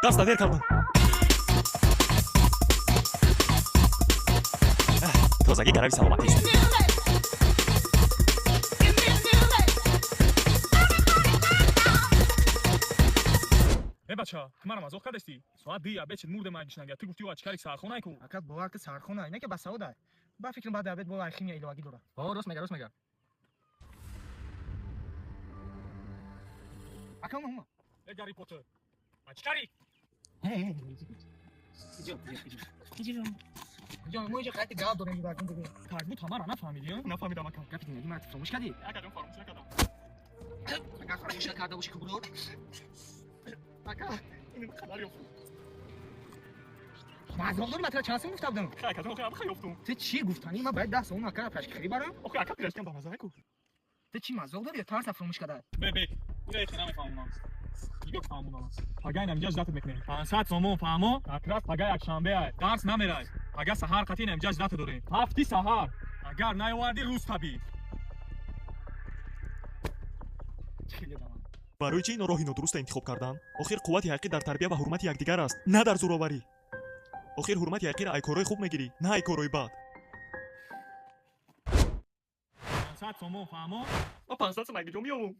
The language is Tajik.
Даста дер кардам. Тозагӣ гарави саломатист. Э, бача, ту мара мазоқ кардасти? Соат 2 обед шид, мурде ман гишнага. Ту гуфти ачкари сархонай ку. Ака, бовар ки, сархона не ки басавода. Ба фикрам, баъди обед бо химия иловагӣ дорад. О, рост мега, рост мега. Ака, ума, ума. Э, Гарри Поттер. Ачкари! Ҷон, мо инҷо қайти гап дорем. Как будто мара нафаҳмидӣ, а? Нафаҳмидам, ака. Гапи динагӣ мара фаромӯш кардӣ? Ака ҷон, фаромӯш накардам. Агар фаромӯш накарда бошӣ, кубро. Ака, инам қадар ёфтум. Мазоқ дорӣ? Ман тура чанд сум гуфта будам? Хай, ака ҷон, охи ҳам ёфтум. Ту чӣ гуфтанӣ? Ман бояд 10 сомон ака пирожки харӣ барам. Охи, ака, пирожкиам ба маза ку. Ту чӣ мазоқ дорӣ ё тарса фаромӯш карда? Бе, бе. Ира ихе намефаҳмонам. Нигоҳ, фаҳмонам. Пага инам ҷа ждать мекунем. 500 сомон, фаҳмо? Как раз пага якшанбе ай. Дарс намерай. Пага саҳар қатӣ инам ҷа ждать дорем. 7-и саҳар. Агар наёвардӣ, рӯз табӣ. Чӣ хеле даман. Барои чӣ ино роҳи нодуруста интихоб карданд? Охир қуввати ҳақиқӣ дар тарбия ва ҳурмати якдигар аст, на дар зӯроварӣ. Охир ҳурмати ҳақиқиро ай корҳои хуб мегирӣ, на ай корҳои бад. 500 сомон, фаҳмо? Ма 500 сом ай куҷо меёвум?